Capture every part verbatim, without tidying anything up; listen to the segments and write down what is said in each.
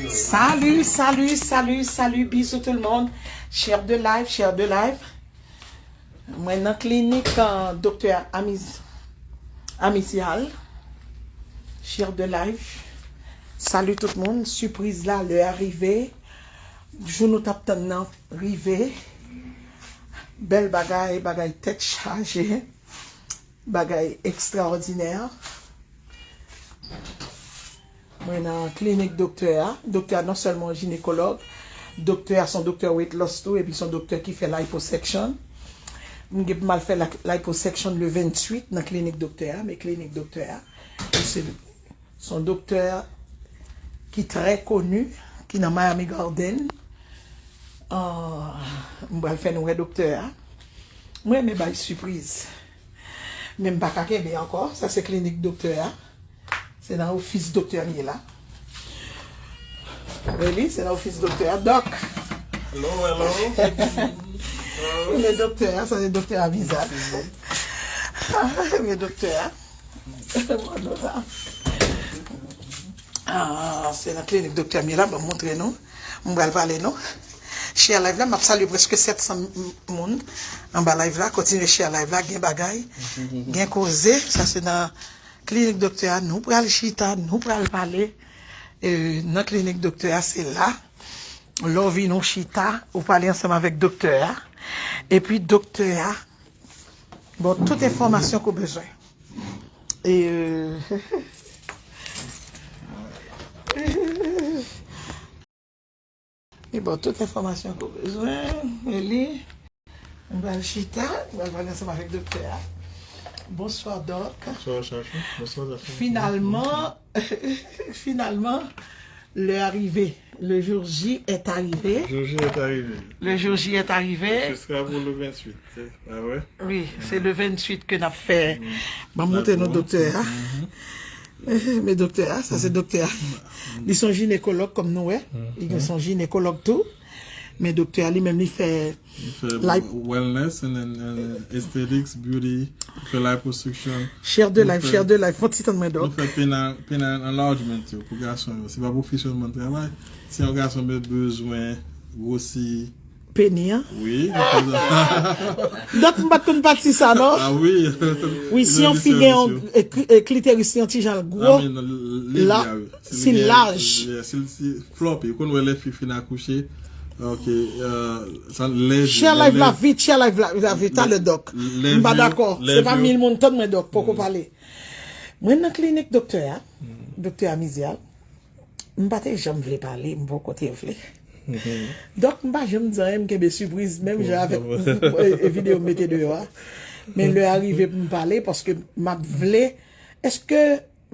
Salut, salut, salut, salut, bisous tout le monde. Share the live, share the live. Mwen nan klinik uh, doktè Amiz, Amisyal. Share the live. Salut tout moun. Sipriz la, lè a rive. Jou nou t ap tann nan rive. Bèl bagay, bagay tèt chaje. Bagay ekstraòdinè. Mwen nan klinik doktè a. Doktè a non sèlman yon jinekològ, doktè a se yon doktè weight loss tou, epi se yon doktè ki fè liposuction. M gen pou m al fè la- liposuction le venntuit nan klinik doktè a, men klinik doktè a, se se yon doktè ki trè koni, ki nan Miami Garden. Ah, m pral fè nou wè doktè a. Mwen renmen bay sipriz. Men m pa ka kenbe ankò. Sa se klinik doktè a. Se nan ofis doktè m ye la. Really? Se nan ofis doktè a. Dòk. Hello, hello. Men doktè a, sa se doktè a viza. Men doktè a. Ah, se nan klinik doktè m ye la, ban m montre nou. M pral pale nou. Share live la, m ap salye prèske sèt san moun anba live la. Kontinye share live la, gen bagay, gen koze. Sa se nan klinik doktè a. Nou pral chita, nou pral pale. E, nan klinik doktè a, se la. Lè w vin ou chita, ou pale ansanm avèk doktè a. Epi doktè a, bon, tout enfòmasyon ke w bezwen. E, euh, e bon, tout enfòmasyon ke w bezwen, e li, m pral chita, m pral pale ansanm avèk doktè a. Bonswa, Dòk. Bonswa, Chachou. Bonswa, Chachou. Finalman, finalman, lè a rive. Le jour J est arrivé. Jour J est arrivé. Le jour J est arrivé. Ce sera pour le vingt-huit, c'est, ah ouais? Wi, se le venntuit ke n ap fè. Ban m montre nou doktè a. Men doktè a, sa se doktè a. Li se yon jinekològ kòm nou wè. Li se yon jinekològ tou. Men doktè a li menm li fè Li fè wellness and, and, and aesthetics, beauty, li fè liposuction. Share the live, share the live. Fon ti tann mwen, Dòk. Nou fè penile, penile enlargement yo pou gason yo. Se pa pwopesyonèlman travay. Si yon gason be- bezwen gwosi. Peni an? Wi. Dòk m pa t konn pati sa, non? Ah wi. Wi, si yon fi gen yon, e, kli- e, kliteris li yon ti jan gwo, la, si laj. Si l si floppy, ou konn wè lè fi fin akouche. Ok, euh, sa lè. Share live la vit, share live la, la vit, talè, Dòk. M pa dakò. Se pa mil moun tann mwen, Dòk, poko pale. Mwen nan klinik doktè a, doktè Amizyal. M pa te janm vle pale, m poko te vle. Dòk, m pa janm di anyen, m kenbe sipriz, menm jan avèk, e, e, videyo m mete deyò a. Men lè a rive pou m pale, paske m ap vle, èske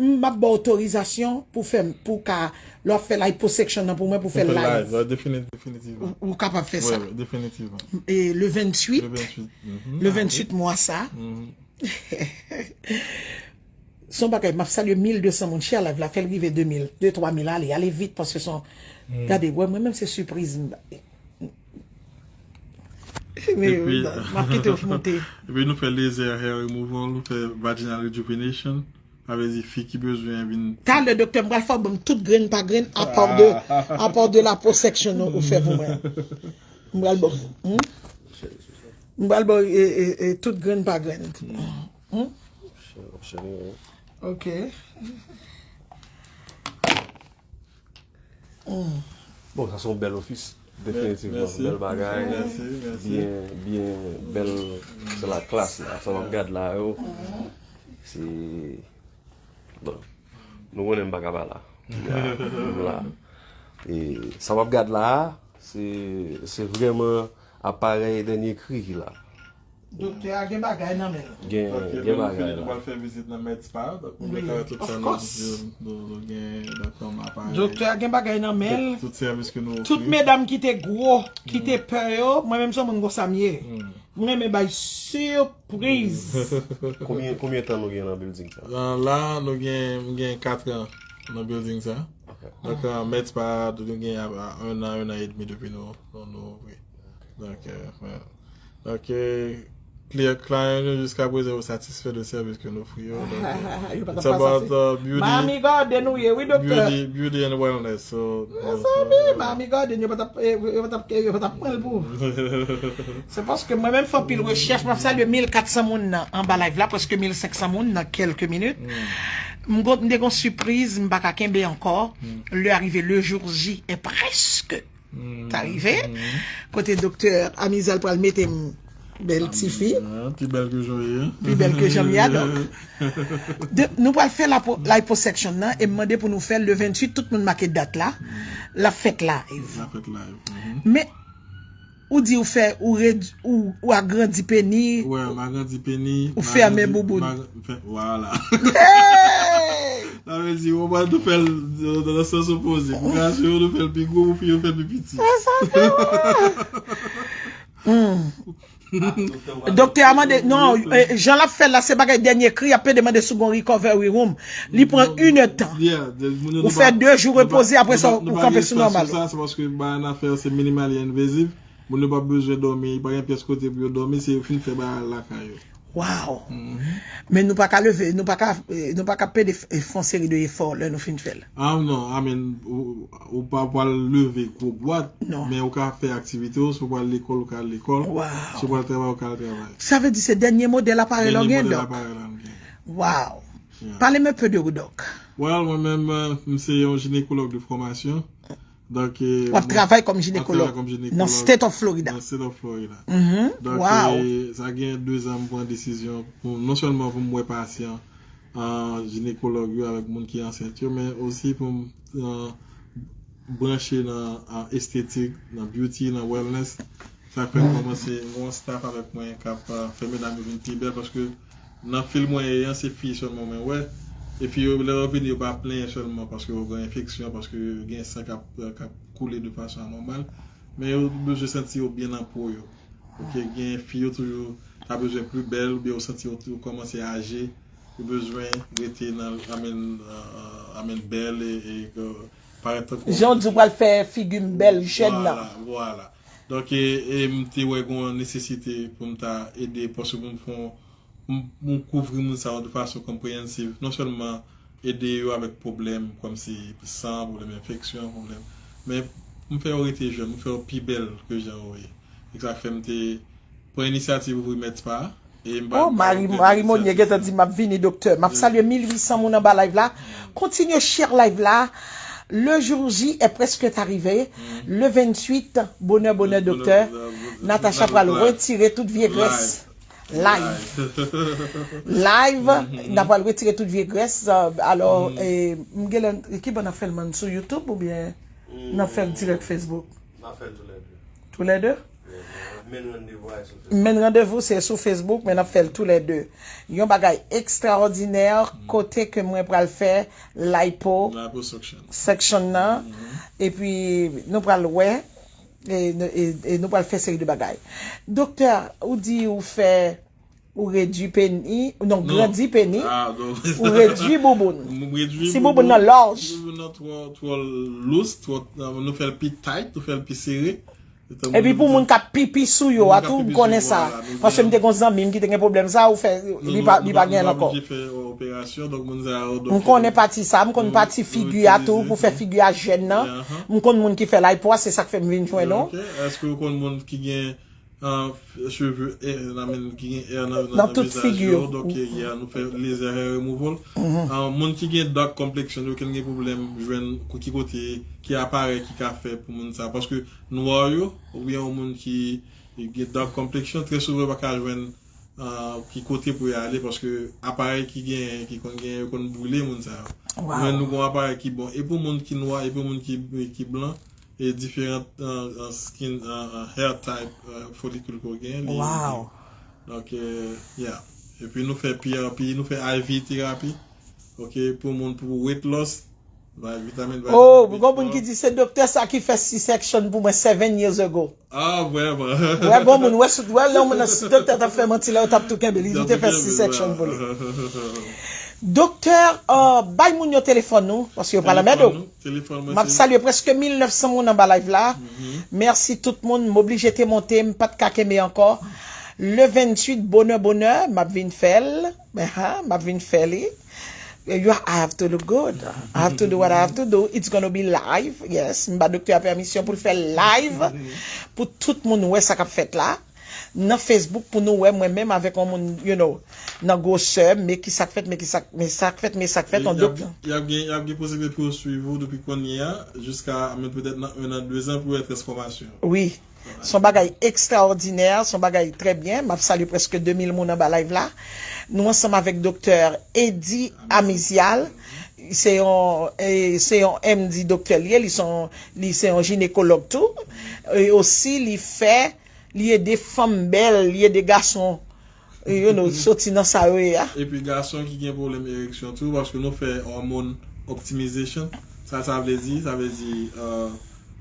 m ap ba w otorizasyon pou fè, pou ka, lè w ap fè liposuction nan pou mwen, pou fè l live? Definitivman. Ou, ou kapab fè sa. Wi, definitivman. E le venntuit, le venntuit mwa sa, se yon bagay, m ap salye mil de san moun, share live la, fè l rive de mil, de twa mil, ale, ale vit, paske se yon, gade, wè, mwen menm se sipriz m, men, m ap kite w monte. Epi nou fè laser hair removal, nou fè vaginal rejuvenation, sa vle di fi ki bezwen vin. Talè, doktè, m pral fè w ban m tout grenn pa grenn, apa de, apa de liposuction ou, ou fè pou mwen. M pral ban m, hmm? M pral ba w, e, e, e, tout grenn pa grenn. Hmm? Ok. Hmm. Bon, sa se yon bèl ofis. Definitivman. Mèsi. Bèl bagay. Mèsi, mèsi. Byen, byen, bèl. Se la klas la. Sa w ap gad la yo. Se, bon, nou konnen m pa ka pa la. M la. E sa w ap gad la a, se, se vrèman aparèy dènye kri ki la. Doktè a gen bagay nan men l. Gen, gen bagay la. Fini, nou pral fè vizit nan Med Spa, donk nou mete tout sa nou, nou, nou gen, donk, kòm aparèy. Doktè a gen bagay nan men l. Tout sèvis ke nou ofri. Tout medam ki te gwo, ki te pè yo, mwen menm se yon moun konsa m ye. M renmen bay sipriz. Konbyen, konbyen tan nou gen nan building sa? La, la, nou gen, m gen kat an nan building sa. Ok. Donk, euh, Med Spa, nou gen a, a, un an, un an et demi depi nou, nou, nou ouvri. Donk, euh, wè. Donk, euh, Clear client yo, jiska prezan yo satisfè de sèvis ke n ofri yo. Donk, Yo pa t it's ap pa about satisfè. uh, beauty, Miami Garden ou ye, wi, doktè. Beauty, beauty and wellness. So, Mezanmi, Miami Garden, yo pa t ap, eh, yo pa t ap, eh, yo pa t ap pran l pou. Se paske mwen menm fè anpil rechèch, m ap salye mil kat san moun nan anba live la, prèske mil senk san moun nan kèlke minit. M gon- m te gon sipriz, m pa ka kenbe ankò. Lè a rive, le jour J est presque. T arive. Kote doktè Amizal pral mete m bèl tifi. Ah, pi bèl ke jan w ye. Pi bèl ke jan m ye a, donk. De, nou pral fè la po- liposuction nan e m mande pou nou fè l le venntuit, tout moun make dat la. L ap fèt live. L ap fèt live. Mhm. Men, ou di ou fè, ou, red, ou, ou agrandi peni. Wè, m agrandi peni. Ou fèmen bouboun. Vwala. Hey! Sa vle di, ou pa nou fè l nan sans opoze. Pou gason yo, nou fè l pi gwo, pou fi yo fè l pi piti. Sa fè wè. Doktè a mande, non, eh, jan l ap fè l la, se bagay dènye kri, y ap pede mande si w gon recovery room. Li pran inèdtan. Ou fè de jou repoze, apre sa, ou kanpe sou nòmal. Sa, se paske ba n afè se minimally invasive. Moun yo pa bezwen dòmi, pa gen pyès kote pou yo dòmi, se yo fin fè bagay lakay yo. Wow! Men nou pa ka leve, nou pa ka, eh, nou pa ka pede f- eh, fè yon seri de efò lè nou fin fè l. Ah non, I mean, ou, ou pa pral leve gwo bwat, Non. Men ou ka fè aktivite w, si w pral lekòl, ou ka al lekòl, Wow. Si w pral travay, ou ka al travay. Sa vle di se dènye modèl aparèy la w Dènye gen, modèl dòk? aparèy la m gen. Wow! Yeah. Pale m un peu de ou, dòk. Well, mwen menm, euh, m se yon jinekològ de fòmasyon. Donk, euh, W ap travay kòm jinekològ kòm jinekològ nan State of Florida. Nan State of Florida. Mhm. Donk, Wow. euh, sa gen de zan m pran desizyon pou, non sèlman pou m wè pasyan, euh, jinekològ yo avèk moun ki ansent yo, men osi pou m, euh, branche nan, euh, estetik, nan beauty, nan wellness. Sa fè m kòmanse gen yon staff avèk mwen k ap, euh, fè medam yo vin pi bèl, paske nan field mwen ye an, se fi sèlman mwen wè. E fi yo, lè yo vini, yo pa plenyen sèlman paske yo gen enfeksyon, paske gen san k ap, k ap koule de fason anòmal. Men yo bezwen santi yo byen nan po yo. Ok, gen fi yo toujou ta bezwen pli bèl, oubyen yo santi yo, yo kòmanse aje, yo bezwen rete nan, I mean, uh, uh, I mean, bèl e, e, uh, parèt tankou Jan w di w pral fè figi m bèl jèn nan. Vwala, vwala. Donk, e, e m te wè gen yon nesesite pou m ta ede, paske pou m fè yon, m, m kouvri moun sa yo de fason konpreyansiv. Non sèlman ede yo avèk pwoblèm kòmsi san, pwoblèm enfeksyon, pwoblèm, men m fè yo rete jèn, m fè yo pi bèl ke jan yo ye. E sa k fè m te pran inisyativ ouvri med spa. E m pa Oh, Mari, Mari Monye gentan di m ap vini, doktè. M ap salye mil uit san moun anba live la. Kontinye share live la. Le jour J est presque arrivé. Le venntuit, bonè, bonè, doktè. Natacha pral retire tout vye grès. Live. Live, n ap pral retire tout vye grès. Euh, alò, eh, m gen lè, ki bò n ap fè l, man, sou YouTube oubyen n ap fè l dirèk Facebook? N ap fè l toulède. Toulède? Men randevou a sou Facebook. Men randevou se sou Facebook, men n ap fè l toulède. Yon bagay ekstraòdinè, kote ke mwen pral fè lipo Liposuction. section nan. Epi nou pral wè, e, e, e nou pral fè seri de bagay. Doktè, ou di ou fè, ou redui peni, non, grandi peni, Ah, donk, ou redui bouboun. M redui Si bouboun nan laj. Si bouboun nan twò, twò lous, twò, nou fè l pi tight, nou fè l pi sere. Epi pou moun k ap pipi sou yo a tou, m konnen sa. Paske m te gon zanmi m ki te gen pwoblèm sa, ou fè, li pa, li pa gen ankò. Oblije fè operasyon, donk moun sa yo. M konnen pati sa, m konn pati figi a tou, pou fè figi a jèn nan. M konn moun ki fè lipo a, se sa k fè m vin jwenn ou. Èske ou konn moun ki gen, euh, cheve, eh, I mean, ki gen hair nan, nan, Nan tout figi yo. Donk, yeah, nou fè laser hair removal. Euh, moun ki gen dark complexion, yo ki gen pwoblèm jwenn ki kote, ki aparèy ki ka fè pou moun sa. Paske nwa yo, oubyen yon moun ki gen dark complexion, trè souvan yo pa ka jwenn, euh, ki kote pou y ale, paske aparèy ki gen, ki konn gen, yo konn boule moun sa yo. Men nou gon aparèy ki bon, e pou moun ki nwa, e pou moun ki, ki blan, e diferan, euh, euh, skin, euh, euh, hair type, euh, folikil ke w gen. Li, donk, euh, yeah. Epi nou fè P R P, nou fè I V therapy. Ok, pou moun, pou weight loss, vitamin, Oh, gon moun ki di se doktè sa ki fè C-section pou mwen seven years ago. Ah, vrèman. Wè, bon moun, wè, sou, wè, lè moun nan, si doktè t ap fè manti la, yo t ap tou kenbe li, li te fè C-section pou li. Doktè, euh, bay moun yo telefòn nou, paske yo pral anmède w. M ap salye prèske mil nèf san moun anba live la. Mèsi tout moun, m oblije te monte, m pa t ka kenbe ankò. Le venntuit, bonè, bonè, m ap vin fè l. Aha, m ap vin fè li. You, I have to look good. I have to do what I have to do. It's gonna be live. Yes. M ba doktè a pèmisyon pou l fè live. Pou tout moun wè sa k ap fèt la. Nan Facebook pou nou wè mwen menm avèk yon moun, you know, nan gwosè, men ki sa k fèt, men ki sa, men sa k fèt, men sa k fèt, yon doktè. Y ap gen, y ap gen posiblite pou yo swiv ou depi kounye a, jiska, men petèt nan en an, de zan pou yo wè transfòmasyon. Wi. Se yon bagay ekstraòdinè, se yon bagay trè byen. M ap salye prèske de mil moun anba live la. Nou ansanm avèk doktè Eddy Amizial. Se yon, e, se yon M D doktè li ye, li se yon, li se yon jinekològ tou. E osi, li fè, li ede fanm bèl, li ede gason, e, you know, soti nan sa yo ye a. Epi gason ki gen pwoblèm ereksyon tou, paske nou fè hormone optimization. Sa, sa vle di, sa vle di, euh,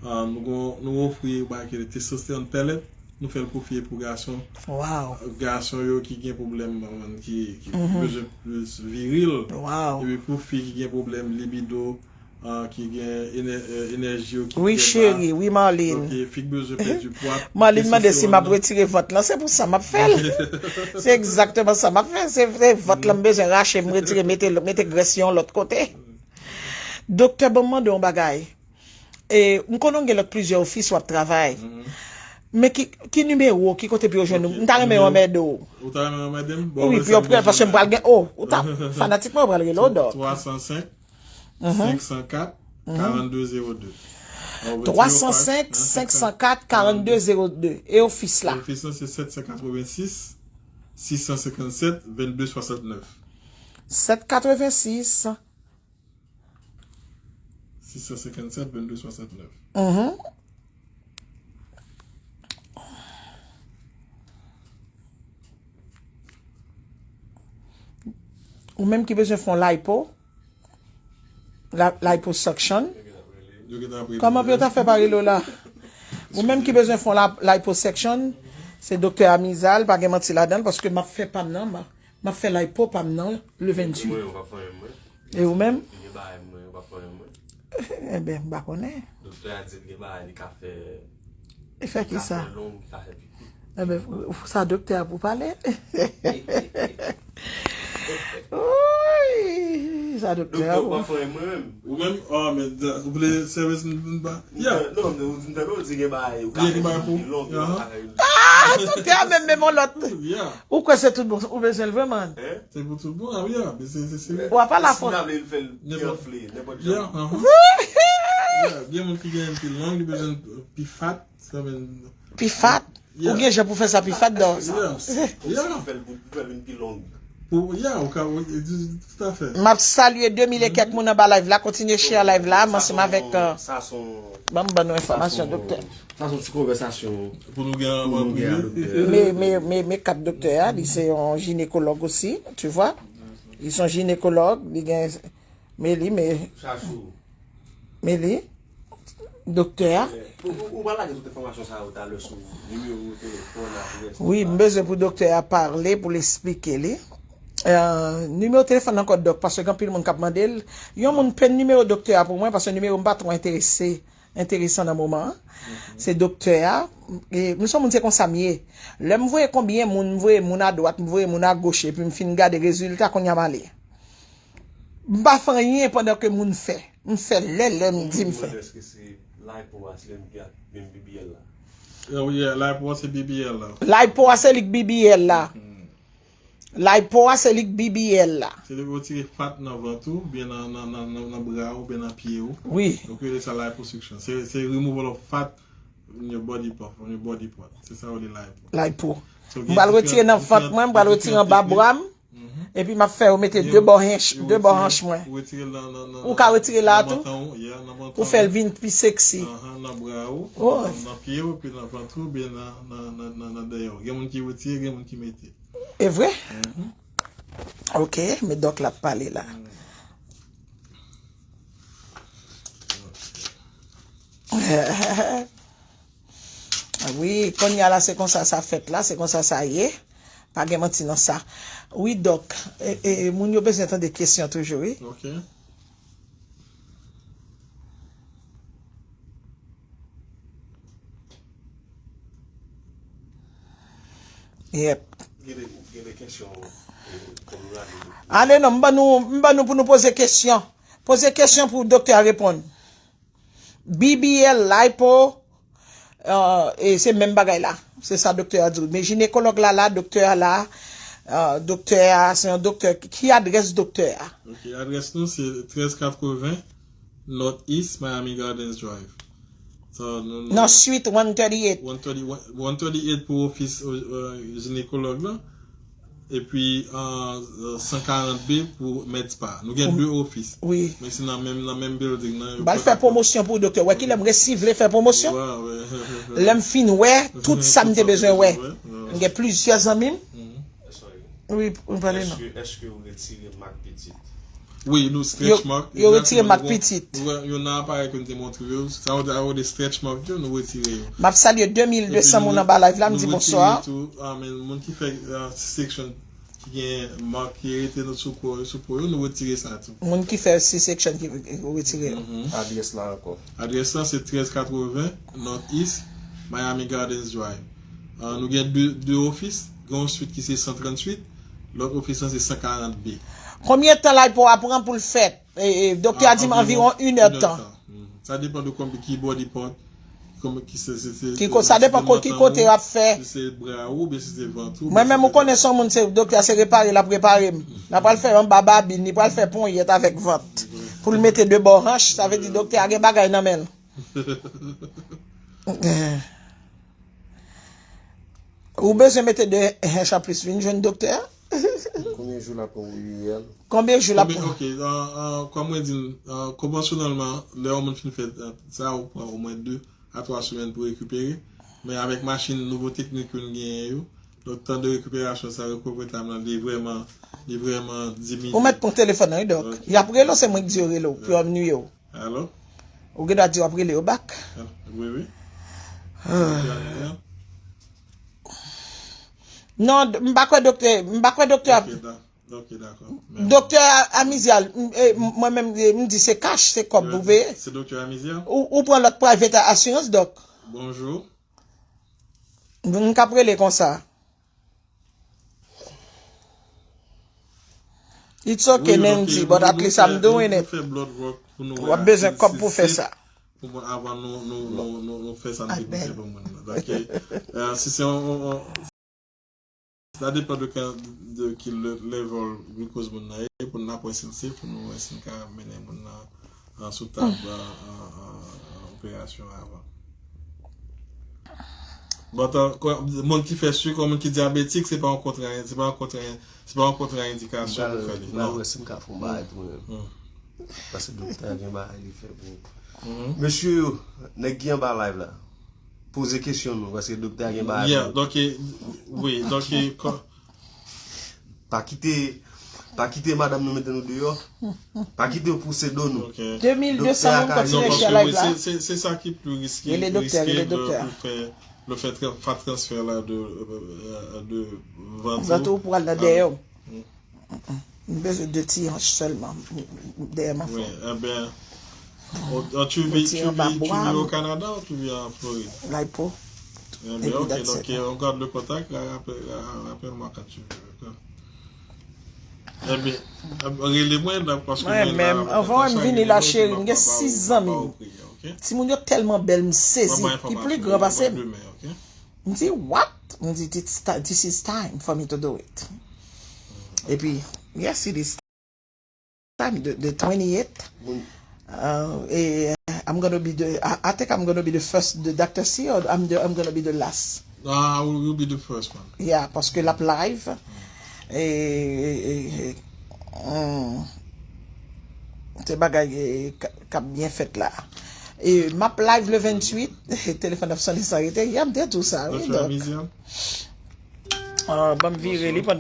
euh, nou gon, nou ofri bagay ki rele testosterone pellet, nou fè l pou fi e pou gason. Wow. Gason yo ki gen pwoblèm, euh, ki, ki bezwen plis viril. Wow. Epi pou fi ki gen pwoblèm libido, ah, ki gen enè-, eh, enèji yo ki pi ba. Wi, cheri, wi, Marlene. Donk, eh, fi k bezwen pèdi pwa, Marlene mande si m ap retire vant lan, se pou sa m ap fè l. Se egzakteman sa m ap fè. Se, se vant lan m bezwen rache, m retire, mete, mete grès yon lòt kote. Doktè, ban m mande yon bagay. E, m konnen w gen lòt plizyè ofis w ap travay. Men ki, ki nimewo, ki kote pou yo jwenn ou? M ta renmen anmède w. Ou ta renmen anmède m? Bon, wi, pou yo pran, paske m pral gen, oh, ou ta, fanatik mwen, yo pral rele w, Doc. Twa san senk, senk san kat, karannde zewo de. Twa san senk, senk san kat, karannde zewo de. E ofis la? Ofis la, se sèt san katrevensis, sis san senkannsèt, vennde swasannnèf. Sèt katrevensis, sis san senkannsèt, vennde swasannnèf. Mhm. Ou menm ki bezwen fè yon lipo, la, liposuction. Yo gentan ap rele. Kòman pou yo ta fè pa rele w la? Ou menm ki bezwen fè yon la, liposuction, se doktè Amizal, pa gen manti ladan l, paske m ap fè pa m nan, m a, m ap fè lipo pa m nan, le venntuit. Mwen, yo pa fè anyen, mwen. E ou menm? Li gen bagay mwen, yo pa fè anyen, mwen. Enben, m pa konnen. Doktè a di l gen bagay li ka fè. Li fè ki sa? Li ka fè long, li ka fè pitit. Enben, sa doktè a pou pale. Wi, sa doktè a pou. Doktè, ou pa fè anyen, mwen menm. Ou menm? Ah, men, ou vle sèvis m, m ba? Yeah. Non, non, men ou di m tande, ou di gen bagay, ou ka fè pitit long, yo pa ka. Ah, doktè a menm, menm yon lòt. Yeah. Ou kwè se tout bon, ou bezwen l vrèman? Hein? Se pou tout bon, ah wi, ah, men se, se, se. W ap pale a fò. Si w ta vle l fè l, nenpòt jan. Yeah, gen moun ki gen pi long, li bezwen pi fat, sa men. Pi fat? Yeah. Ou gen jan pou fè sa pi fat, dò. Yeah. Sa, sa, sa fè l pou, pou fè l vin pi long. Pou, yeah, ou ka, ou, tout à fait. M ap salye de mil e kèk moun anba live la, kontinye share live la, m ansanm avèk, euh, sa son, ban m ban nou enfòmasyon, doktè. Sa se yon ti konvèsasyon pou nou gen an prive. Men, men, men, men kat doktè a, li se yon jinekològ osi, tu vois. Li se yon jinekològ, li gen, men li, men, men li, doktè a. Ou, ou, ou va lage tout enfòmasyon sa yo talè sou nimewo telefòn, adrès. Wi, m bezwen pou doktè a pale, pou l esplike li. Euh, nimewo telefòn ankò, dòk, paske gen anpil moun k ap mande l. Yon moun pen nimewo doktè a pou mwen, paske nimewo m pa twò enterese. Enteresan nan moman an. Se doktè a. E, m se yon moun, se konsa m ye. Lè m voye konbyen moun, m voye moun adwat, m voye moun agoch, epi m fin gade rezilta, kounye a m ale. M pa fè anyen pandan ke moun fè. M fè lè, lè m di m fè. Èske se lipo a, se li menm ki ak menm B B L la? Yeah, wi, yeah, lipo a se B B L la. Lipo a se li k B B L la. Lipo a se li k B B L la. Se li retire fat nan vant ou, oubyen nan, nan, nan, nan, nan bra ou, oubyen nan pye ou. Wi. Donk, yo rele sa liposuction. Se, se removal of fat on your body part, on your body part. Se sa yo rele lipo. Lipo. So, m pral retire nan vant mwen, m pral retire anba bra m, epi m ap fè yo mete de bò hanch, de bò hanch mwen. Ou ka retire la tou? Ou fè l vin pi seksi. Nan bra ou, nan pye ou, epi nan vant ou, oubyen nan, nan, nan, nan, nan dèyè ou. Gen moun ki retire, gen moun ki mete. E vre? Ok, men dòk la ap pale la. Wi, kounye a la, se konsa sa fèt la, se konsa sa ye. Pa gen manti nan sa. Wi, dòk, e, e, moun yo bezwen tande kesyon toujou, wi. Ok. Yep. Gen de, gen de kesyon, eh, kòm nou la di. Ale non, m ban nou, m ban nou pou nou poze kesyon. Poze kesyon pou doktè a reponn. B B L, lipo, euh, e se menm bagay la. Se sa doktè a di w. Men jinekològ la la, doktè a la, euh, doktè a, se yon doktè. Ki adrès doktè a? Ok, adrès nou se trèz katreven North East Miami Gardens Drive. So, nou, nou, nan suite one thirty-eight. One thirty, one thirty-eight pou ofis, euh, jinekològ la. Epi, euh, san karant B pou Med Spa. Nou gen de ofis. Wi. Men se nan menm, nan menm building nan. M pral fè pwomosyon pou doktè. Wè kilè m resi vle fè pwomosyon. Wè, wè. Lè m fin wè tout sa m te bezwen wè. M gen plizyè zanmi m. Wi, m pale non. Èske, èske ou retire mak pitit? Wi, nou stretch mark. Yo retire mak pitit. Yo nan aparèy ke m te montre yo. Sa yo de stretch mark yo, nou retire yo. M ap salye de mil de san moun anba live la, m di bonswa. Epi nou, nou retire tou, ah, men moun ki fè, ah, C-section ki gen mak ki rete nan sou po, sou po yo, nou retire sa tou. Moun ki fè C-section ki, ki retire yo. Adrès la ankò. Adrès la se trèz katreven North East Miami Gardens Drive. Ah, nou gen de, de ofis, gen yon suite ki se san tranntuit, lòt ofis lan se san karant B. Konbyen tan lipo a pran pou l fèt? E, e, doktè a di m anviwon inèdtan. Sa depann de konbyen ki body part, konbyen ki se, se, se, ki ko-, sa depann de ki kote w ap fè. Si se bra ou, oubyen si se vant ou. Mwen menm, ou konnen se yon moun, se doktè a se repare l ap repare m. L ap pral fè anba babin, li pral fè ponyèt avèk vant. Pou l mete de bò hanch, sa vle di doktè a gen bagay nan men l. Ou bezwen mete de hanch anplis, vin jwenn doktè a. Konbyen jou l ap pran pou li? Konbyen jou l ap pran? Ok, ah, ah, kòm mwen di, ah, konvansyonèlman, lè yon moun fin fè, ah, sa, ou pran omwen de a twa semèn pou rekipere. Men avèk machin, nouvo teknik yo n genyen yo, donk tan de rekiperasyon sa yo, rekovetab lan, li vrèman, li vrèman diminye. Ou mèt pran telefòn nan, wi, dòk. Ok. Y ap rele w, se mwen k di yo rele w, pou yo annuye w. Alo? Ou gen dwa di w ap rele yo bak. Ah, wi, wi. Ah. Non, m pa kwè doktè, m pa kwè doktè ap. Ok, da-, ok, dakò. Doktè Amizial, m, e, m, mwen menm, e, m di se kach, se kòb ou peye. Se doktè Amizial? Ou, ou pran lòt private assurance, dòk. Bonjou. M ka rele konsa. It's okay, Nandy, but at least I'm doing it. W ap bezwen kòb pou fè sa. Pou mwen, avan nou, nou, nou, nou, nou fè sa, nou te pou fè pou moun nan. Donk, eh, si se yon, yon, yon, sa depann de, de ki le-, level glucose moun nan ye, pou n ap wè si l se, pou nou wè si n ka mennen moun nan, an, sou tab, an, an, an, an operasyon avan. Bon, tan, kò-, moun ki fè sik, moun ki dyabetik, se pa yon kontra, se pa yon kontra, se pa yon kontra endikasyon pou fè li. M pral wè si m ka fè yon bagay pou mwen menm. Paske doktè a gen bagay li fè pou mwen. Mesye yo, nèg ki anba live la, poze kesyon nou, paske doktè a gen bagay pou nou. Yeah, donk, wi, donk, kò-, Pa kite, pa kite madanm nou mete nou deyò. Pa kite yo pouse do nou. Ok. De mil de san moun kontinye share live la. Se, se, se sa ki pli riske, rele doktè, riske rele doktè. Pou fè, le fè tra-, fè transfè la de, euh, de vant ou pou al nan dèyè w. M bezwen de ti hanch sèlman, dèyè m anfòm. Wi, enben, ou, ou, tu vis, tu vis, tu vis au Canada ou tu vis en Floride? Lipo. Enben, ok, donk, on garde le contact, rapèl, rapèl mwen quand tu veux, d'accord. Enben, rele mwen, paske mwen la, anvan m vini la, cheri, m gen sis zanmi m. Timoun yo tèlman bèl, m sezi. Ki pli gran pase m. M di, "What?" M di, "This ti-, this is time for me to do it." Epi, yes, it is time, the, the twenty-eighth. Uh, eh, I'm gonna be the, I, I think I'm gonna be the first, the Doctor C, or I'm the, I'm gonna be the last. Ah, you'll be the first one. Yeah, paske l ap live. E, e, e, e, mm, se bagay, e, k-, k ap byen fèt la. E m ap live le venntuit. Telefòn ap sonnen san rete. Yeah, m te di w sa, wi, donk. Ah, ban m vire li pandan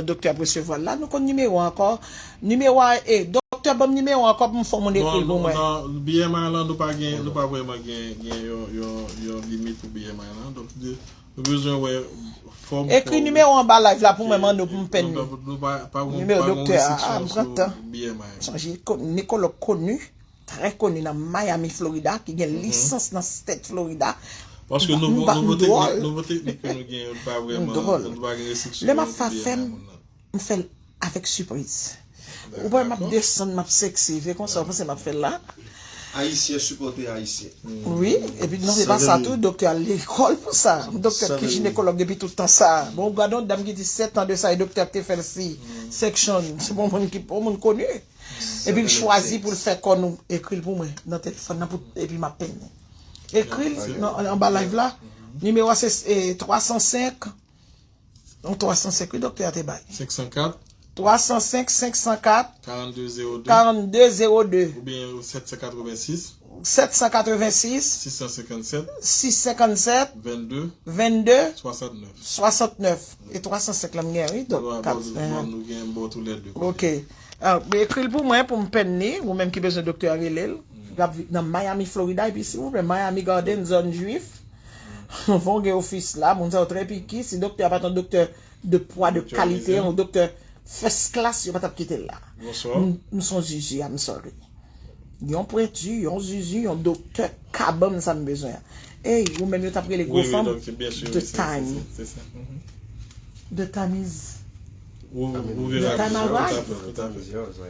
doktè ap resevwa l la. Nou konn nimewo a ankò. Nimewo a, e, doktè, ban m nimewo a ankò pou m fè yon moun ekri l pou mwen. Non, non, B M I lan, nou pa gen, nou pa vrèman gen, gen yon, yon, yon limit pou B M I lan. Donk, de, nou bezwen wè fòm kò w. Ekri nimewo anba live la pou mwen, mande w pou m pen li. Nimewo doktè a, ah, m pran tan. Sonje, ko-, nikològ koni, trè koni nan Miami, Florida, ki gen lisans nan state Florida. Paske nouvo teknik, nouvo teknik ke nou gen yo, nou pa vrèman, nou pa gen restriksyon. Lè m ap fè afè m, m fè l avèk sipriz. Ou wè m ap desann, m ap seksi, se konsa w panse m ap fè l la? Ayisyen sipòte Ayisyen. Wi, epi non, se pa sa tou, doktè al lekòl pou sa. M doktè ki jinekològ depi tout tan sa. Bon, ou gade yon dam ki di sèt an de sa, e doktè a te fè l C-section. Se pa yon moun ki, yon moun koni. Epi l chwazi pou l fè kò nou, ekri l pou mwen nan telefòn nan, pou, epi m ap penn li. Ekri l nan, anba live la. Nimewo a se, eh, twa san senk. Non, twa san senk, wi, doktè a te bay. Senk san kat. Twa san senk, senk san kat. Karannde zewo de. Karannde zewo de. Oubyen sèt san katrevensis. Sèt san katrevensis. Sis san senkannsèt. Sis san senkannsèt. Vennde. Vennde. Swasantnèf. Swasantnèf. E twa san senk la m gen, wi, dòk. Bon, nou gen bon toulède kote. Ok. Ah, men ekri l pou mwen, pou m penn li, ou menm ki bezwen doktè a, rele l. L ap viv nan Miami, Florida, epi silvouplè, Miami Garden, zòn jwif. Fò w gen ofis la, moun sa yo trè piki. Si doktè a pa t yon doktè de pwa, de kalite, yon doktè first class, yo pa t ap kite l la. Bonswa. M, m se yon zizi, I'm sorry. Yon pwenti, yon zizi, yon doktè ka ban m sa m bezwen an. Ey, ou menm yo t ap rele gwo fanm. The time. The time is. The time arrive.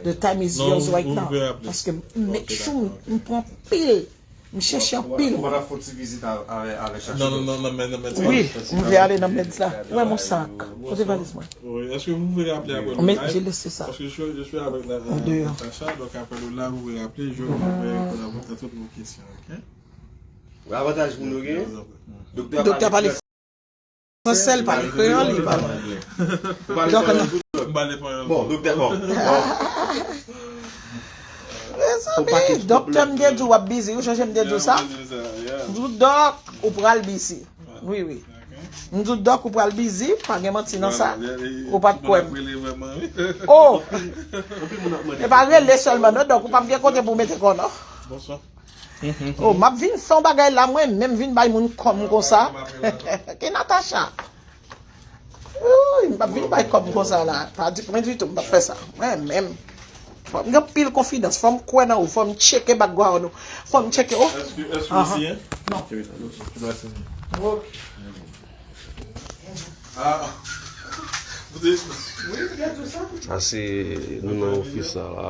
The time is yours right now. Paske m make sure m pran pil. M chèche anpil. Ou pa ta fè ti vizit avè, avè chache. Non, non, non, non, men, non, men. Wi, m vle ale nan meds la. Wè mon sak. Kote valiz mwen? Wi, èske vous pouvez rappeler après le live? J'ai laissé ça. Parce que je suis, je suis avec la, Natacha, donc après le live, vous pouvez rappeler, je vais répondre à toutes vos questions, ok? Avantaj pou nou gen. Doktè a pale fransè, l pale kreyòl, li pale. Donk, bon, doktè, bon. Mezanmi, doktè, m te di w ap bizi, ou chonje m te di w sa? M di w, dòk, ou pral bizi. Wi, wi. M di w, dòk, ou pral bizi, pa gen manti nan sa. Ou pa t kwè m. Oh! E pa rele sèlman, non, dòk, ou p ap gen kote pou w mete kò, non. Oh, m ap vin fè yon bagay la, mwen menm vin bay moun kòm konsa. Ki Natacha? Uy, m p ap vin bay kòm konsa la. Pa di mwen ditou, m p ap fè sa. Mwen menm. Fò m gen pil konfidans, fò m kwè nan ou, fò m tcheke background ou. Fò m tcheke, oh. Èske, èske ou siyen? Non. Ok. Ah. Sa se nou nan ofis la la.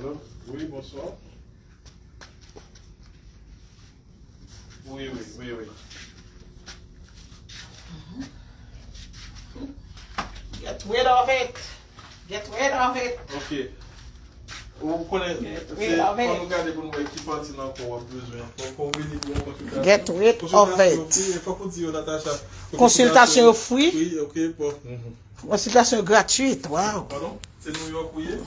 Alo? Wi, bonswa. Wi, wi, wi, wi. Get rid of it. Get rid of it. Ok. Ou konnen, se, fò nou gade pou nou wè ki pati nan kò w ap bezwen. Fò, fò w vini pou yon konsiltasyon. Get rid of it. Konsiltasyon yo fri, fòk ou di yo, Natacha. Konsiltasyon yo fri? Fri, ok, bon. Konsiltasyon yo gratwit, waw. Padon? Se New York ou ye?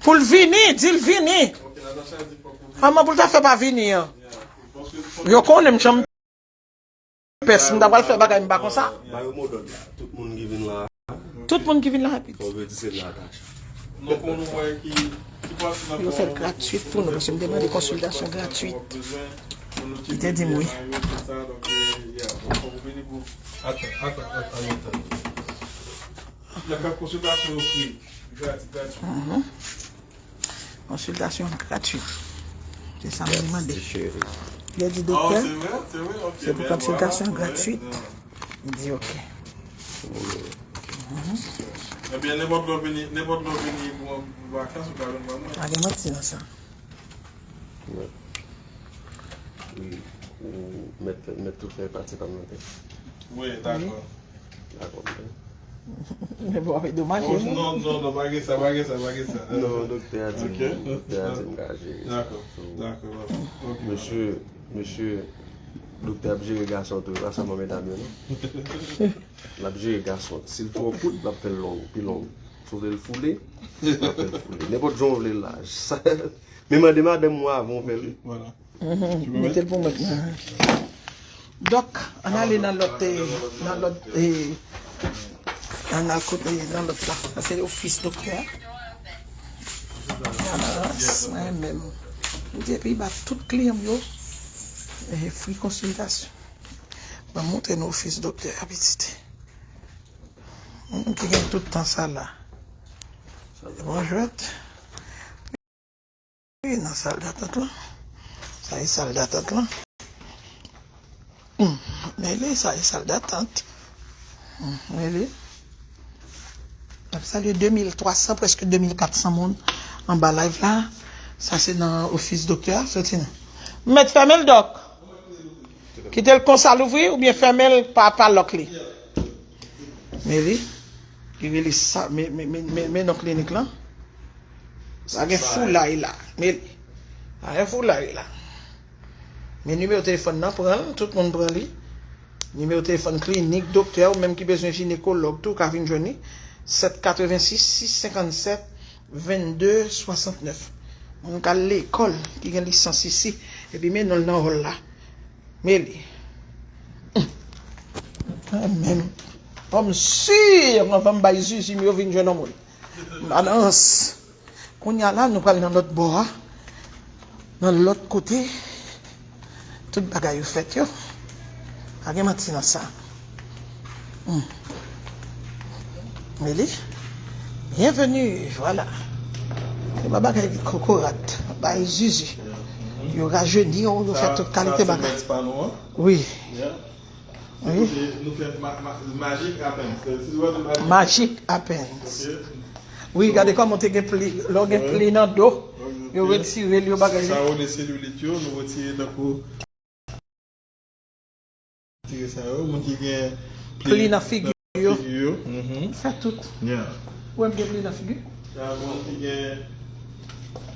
Pou l vini, di l vini. Ok, Natacha di fòk ou vini. Kòman pou l ta fè pa vini an? Yo konnen m janm pès, m ta pral fè bagay m pa konsa. Ba yo modòd la. Tout moun ki vin la. Tout moun ki vin la, pitit. Fò yo di se Natacha. Yo fè l gratwit pou nou, paske m te mande konsiltasyon gratwit. Li te di m wi. Atan, atan, atan, atan. Konsiltasyon yo fri. Gratwit, gratwit. Konsiltasyon gratwit. Se sa mwen mande. Lè di doktè, se pou konsiltasyon gratwit. Li di ok. Ebyen, nenpòt lè w vini, nenpòt lè w vini pou yon vakans, ou ka jwenn mwen. Pa gen manti nan sa. Wi, ou mèt fè, mèt tou fè pati pa m nan tèt. Wi, dakò. Dakò, m. Men bon, ap domaje nou. Non, non, non, pa gen sa, pa gen sa, pa gen sa. Non, doktè a di m, doktè a di m ka jere sa. Dakò, dakò, ok. Mesye, mesye, doktè ap jere gason tou, e pa sèlman medam yo, non. L ap jere gason. Si l twò kout, l ap fè l long, pi long. Si w vle l foule, l ap fè l foule. Nenpòt jan w vle l laj. Sa, men mande madanm ou avan w fè l. Vwala. Mete l pou mwen. Dòk, ann ale nan lòt, eh, nan lòt, eh, ann al kote nan lòt la. Sa se ofis doktè. Mwen menm. M di epi ba tout kliyan m yo, eh, fri konsiltasyon. Mwen montre nou ofis doktè a pitit. Moun ki gen tout tan sa la. Bon jwèt. Wi, nan sal datant lan. Sa e sal datant lan. Hmm, men li, sa e sal datant. Hmm, men li. N ap salye de mil twa san, prèske de mil kat san moun anba live la. Sa se nan ofis doktè a, soti nan. M mèt fèmen l, dòk. Kite l konsa l ouvri oubyen fèmen l pa, pa lòk li. Men li. Ki rele sa, men, men, men, men, men non klinik lan. Sa gen foulay la. Men li. Sa gen foulay la. Men nimewo telefòn nan, pran l, tout moun pran li. Nimewo telefòn klinik, doktè, ou menm ki bezwen jinekològ tou, ka vin jwenn li. Sèt katrevensis, sis senkannsèt, vennde swasantnèf. Moun k al lekòl, ki gen lisans isi, epi men non l nan hòl la. Men li. Amèn. Fò m si, anvan m bay Zuzu m yo vin jwenn yon moun. Balans. Kounye a la, nou pral nan lòt bò a. Nan lòt kote. Tout bagay yo fèt yo. Pa gen manti nan sa. Hmm. Men li. Byenveni, vwala. Se pa bagay kokorat. Bay Zuzu. Yo rajeni w, yo fè tout kalite bagay. Wi. Wi. Nou fè ma- ma- Magic Happens. Se- se- se- Magic Happens. Ok. Wi, gade kòman te gen pli, lè w gen pli nan do, yo retire l, yo bagay. Sa yo de selilit yo, nou retire tankou. Retire sa yo, moun ki gen pli nan figi yo. Figi yo. Mhm. Fè tout. Yeah. Ou wè m gen pli nan figi? Sa moun ki gen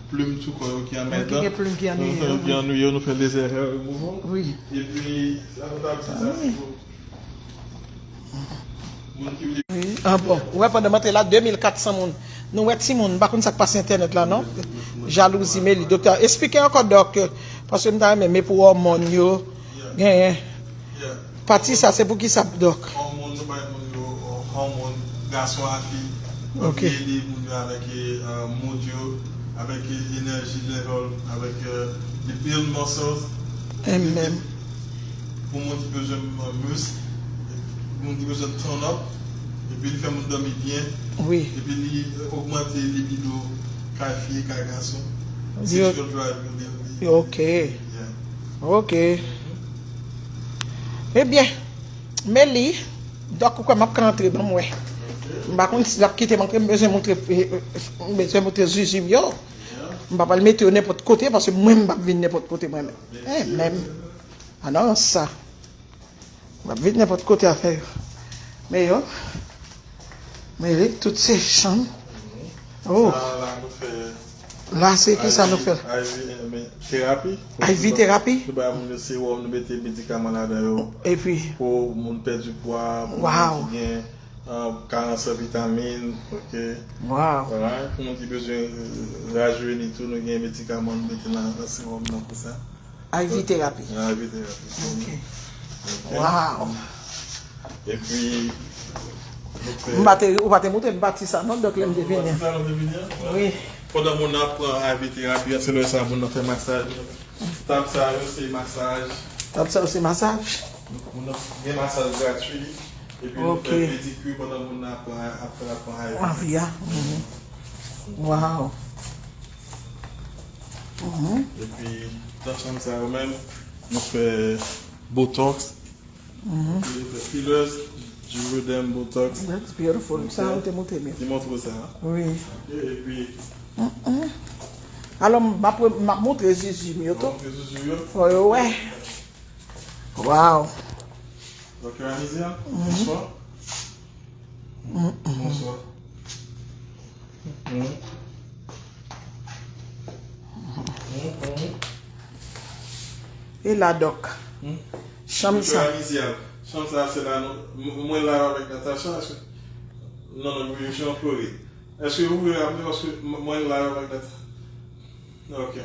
plim sou kò yo ki anmèdan. Ki gen plim ki annuye yo, wi. Ki annuye yo, nou fè laser hair removal. Wi. Epi, sa nou ta di sa, se pou moun ki vle. Wi. Ah bon. Ou wè, pandan m antre la, de mil kat san moun. Nou wè timoun, m pa konn sa k pase entènèt la, non? Jalouzi, men li. Doktè, esplike ankò, dòk, paske m ta renmen, men pou òmòn yo, genyen. Pati sa, se pou ki sa, dòk? Òmòn, nou bay moun yo, òmòn, gason a fi. Ok. Pou ede moun yo avèk, eh, mood yo, avèk, eh, energy level, avèk, eh, the build muscles. Amen. Pou moun ki bezwen, eh, misk, moun ki bezwen turn up, epi li fè moun dòmi byen. Wi. Epi li, eh, ogmante libido kay fi e kay gason. Sexual drive yo, li, li, ok. Yeah. Ok. Ebyen, men li, dòk ou kwè m ap ka antre, ban m wè. M pa konn si l ap kite m antre, m bezwen montre, m bezwen montre Zuzu m yo. M pa pral mete yo nenpòt kote, paske mwen m p ap vin nenpòt kote mwen menm. Eh, menm. Ah non, sa. M ap vin nenpòt kote afè yo. Men yo. Men li, tout se chanm. Oh. Sa la nou fè. La, se ki sa nou fè? I V, I V, eh, men, terapi. I V terapi? Nou ba moun yo sewòm, nou mete medikaman ladan yo. Epi? Pou moun pèdi pwa, pou moun ki gen, ah, karans an vitamin, ok. Wow. Alright, pou moun ki bezwen, eh, rajeni tou, nou gen medikaman nou mete nan, nan sewòm nan pou sa. I V terapi. I V terapi. Ok. Ok. Wow. Epi, nou fè. M pa te, ou pa te montre m pati sa, non, dòk lè m te vini. Ou pa te montre sa, lè m te vini an? Wi. Pandan moun nan ap pran I V terapi a, se lè sa moun nan fè masaj. Tab sa yo, se masaj. Tab sa yo, se masaj? Moun nan gen masaj gratui. Epi nou fè pedikir pandan moun nan ap pran, ap, ap pran I V. I V a. Mhm. Wow. Mhm. Epi, nan chanm sa yo menm, nou fè botox. Mhm. Epi nou fè fillers, Juvederm, botox. That's beautiful. Sa ou te montre m yo. Ki montre sa? Wi. Ok, epi. Mm-mm. Alò, m ap, m ap montre Zuzu m yo tou. Montre Zuzu yo. Fò yo wè. Wow. Doktè Anisia, bonswa. Bonswa. E la, dòk. Chanm sa. Doktè Anisia, chanm sa, se la nou, m- mwen la avèk Natacha, èske, non, non, wi, je suis en Floride. Èske ou vle rale, paske m- mwen la avèk Natacha. Ok.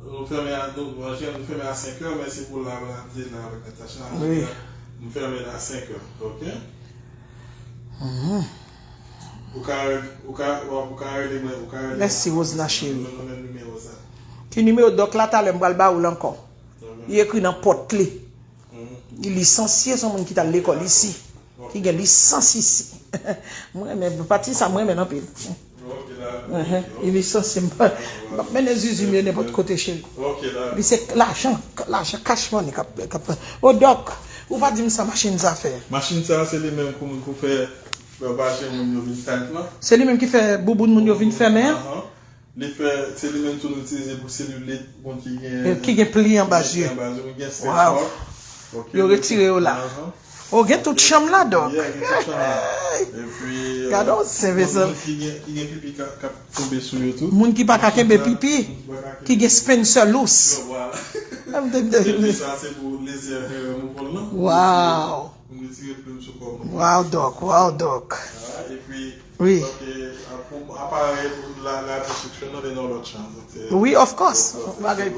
Nou fèmen a, nou, nou fèmen a senk è, men se pou la, la, m te la avèk Natacha. Wi. M fèmen a senk è, ok? Mhm. Ou ka, ou ka, ou ka rele mwen, ou ka rele mwen. Mèsi, Rosna cheri. Nan menm nimewo sa. Ki nimewo dòk la, talè m pral ba ou l ankò. Li ekri nan pòt li. Li lisansye, se yon moun ki t al lekòl isi, ki gen lisans isi. Mwen renmen pati sa, mwen renmen l anpil. Ok, la. Li sanse m pa. M ap mennen zuzu m yo nenpòt kote, cheri. Epi se lajan, lajan cash money k ap, k ap. O, Dòk, ou pa di m sa machin sa fè. Machin sa, se li menm pou, pou fè, fè vajen moun yo vin tayt lan. Se li menm ki fè bouboun moun yo vin fèmen an? Li fè, se li menm tou nou itilize pou selilit, moun ki gen, ki gen pli anba zye. Yo retire yo la. O, gen tout chanm la, Dòk. Gade yon sen, mezanmi. Ki gen, ki gen pipi k ap tonbe sou yo tou. Moun ki pa ka kenbe pipi, ki gen Spencer loose. Epi sa, se pou lezè removal lan. Wow. Moun retire plim sou kò moun. Wow, Dòk, wow, Dòk. Epi, wi. Donk, e, a, pou aparèy pou la, la construction nan, vin nan lòt chan. Donk, se, wi, of course. Bagay,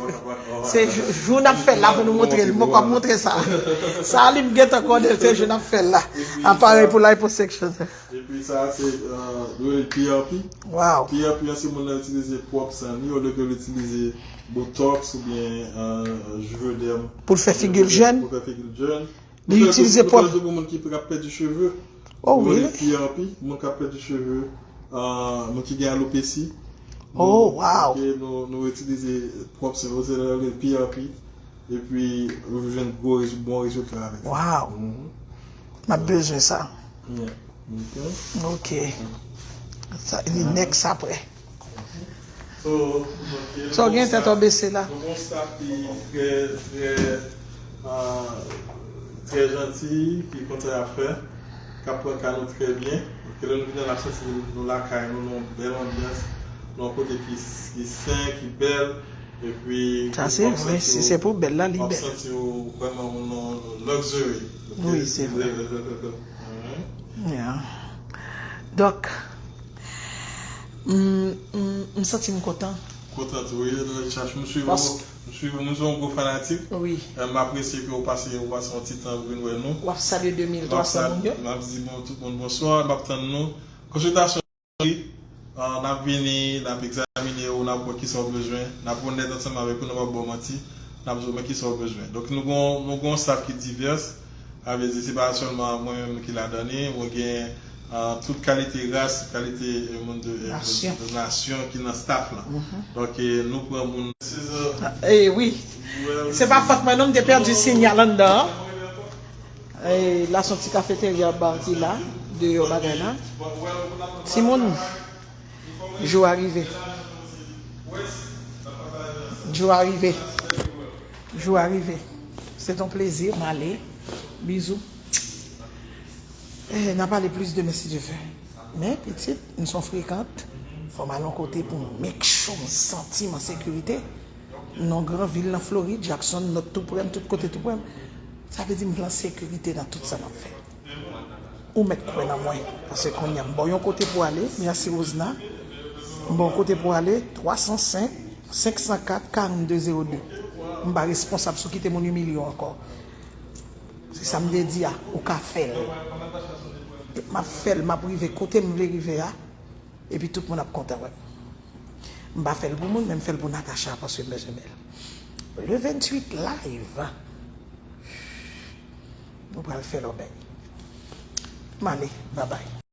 se jou, jou n ap fè l la pou nou montre l. Mwen pap montre sa. Sa li m gentan konnen, se jou n ap fè l la. Aparèy pou liposuction. Epi sa, se, euh, yo rele P R P. Wow. P R P an, se moun nan itilize pwòp san li, olye ke l itilize botox oubyen, euh, juvederm. Pou l fè figi l jèn? Pou fè figi l jèn. Li itilize pwòp. Pou moun ki ap pèdi cheve. Oh, really? P R P, moun k ap pèdi cheve, euh, moun ki gen alopesi. Oh, wow. Nou, nou itilize pwòp san yo, se le P R P. Epi, ou jwenn gwo rezu-, bon rezilta avèk sa. Wow. M ap bezwen sa. Yeah. Ok. Sa, li next apre. So, donk, e, sa w gen tèt w bese la. Nou gon staff ki trè, trè, ah, trè janti, ki konn sa y ap fè, k ap pran ka nou trè byen. Donk, lè nou vini la, n ap santi nou, nou lakay nou, nan yon bèl anbyans, nan yon kote ki, ki sen, ki bèl. Epi, sa se vre, si se pou bèl la, li bèl. W ap santi w vrèman nan luxury. Wi, se vre. Yeah. Donk, m, m, m santi m kontan. Kontan tou, wi, nan chache. M swiv ou, m swiv ou, m se yon gwo fanatik. Wi. E, m apresye ke w pase, w pase yon ti tan pou vin wè nou. W ap salye de mil twa san moun yo. M ap di bon, tout moun bonswa, m ap tann nou. Konsiltasyon, ah, n ap vini, n ap egzamine ou, n ap wè kisa w bezwen. N ap onèt ansanm avèk ou, nou p ap ba w manti. N ap di w men kisa w bezwen. Donk, nou gon, nou gon staff ki divès. Sa vle di, se pa sèlman mwen menm ki ladan li, mwen gen, ah, tout kalite ras, tout kalite, eh, moun de, eh, de nasyon ki nan staff lan. Donk, eh, nou pran moun. Ah, eh, wi. Se pa fòt mwen non, m te pèdi sinyal anndan an. Eh, la se yon ti kafeterya bar ki la, deyò bagay la. Timoun, jou a rive. Jou a rive. Jou a rive. Se yon plezi, m ale. Bizou. Eh, n a pale plis demen si Dye vle. Men, pitit, m se yon frekant. Fò m al yon kote pou m make sure m santi m an sekirite. M nan yon gran vil nan Florid, Jackson, nòt tou prè m, tout kote tou prè m. Sa vle di m vle an sekirite nan tout sa m ap fè. Ou mèt kwè nan mwen, paske kounye a m ba w yon kote pou ale, mèsi Rosna. M ba w yon kote pou ale, twa san senk, senk san kat, karannde zewo de. M pa responsab si w kite moun imilye w ankò. Se sa m te di a, ou ka fè l. M ap fè l, m ap rive kote m vle rive a, epi tout moun ap kontan wè m. M pa fè l pou moun, men m fè l pou Natacha, paske m bezwen bèl. Le venntuit live. Nou pral fè lòbèy. M ale, babay.